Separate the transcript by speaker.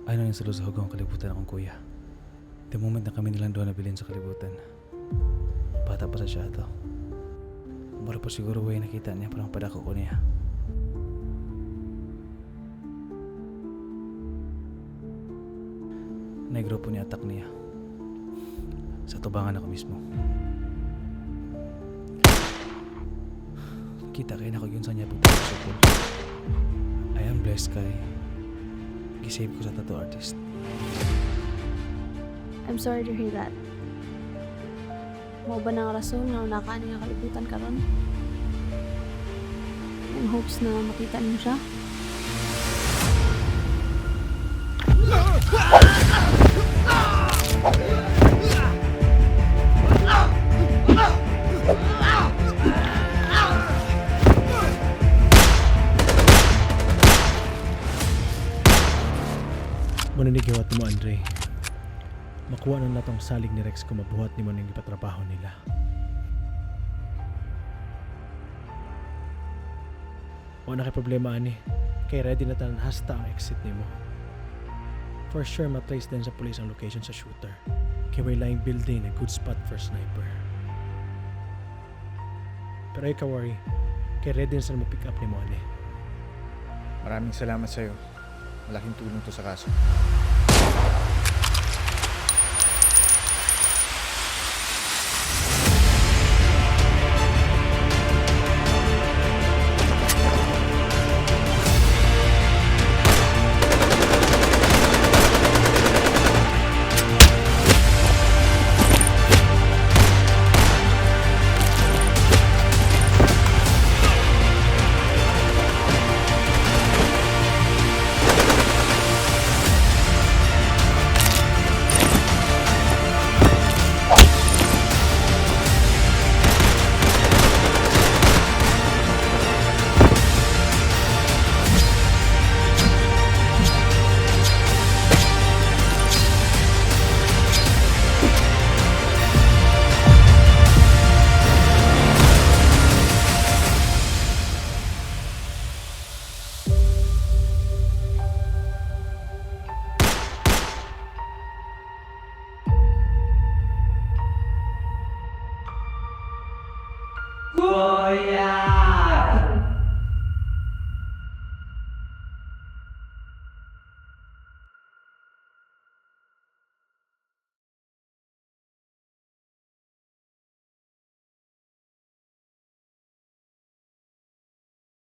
Speaker 1: Ano yung sa hugong kalibutan akong kuya. The moment na kami nilang doon nabilin sa kalibutan. Bata pa sa siya ato. Mura pa siguro way nakita niya parang padako ko niya. Naigrupo niya attack niya. Sa tubangan ako mismo. Kita kay nako yun sa niya pagpapasukol. I am blessed kay gisave ko sa tattoo artist.
Speaker 2: I'm sorry to hear that. Mao ba nang rason nga naka ani nga kalibutan karon? In hopes na makita nimo siya?
Speaker 3: Muna ni giwat mo, Andre. Makuha na natong salig ni Rex kung mabuhat nimo ning ipatrabaho nila. Wala na kay problema ani. Kay ready na tanan hasta ang exit nimo. For sure matrace din sa police ang location sa shooter. Kay way lying building a good spot for sniper. Pero ay ka worry, kay ready na sila mo pick up nimo ani.
Speaker 4: Maraming salamat sa'yo. Malaking tulong to sa kaso.
Speaker 5: Kuya!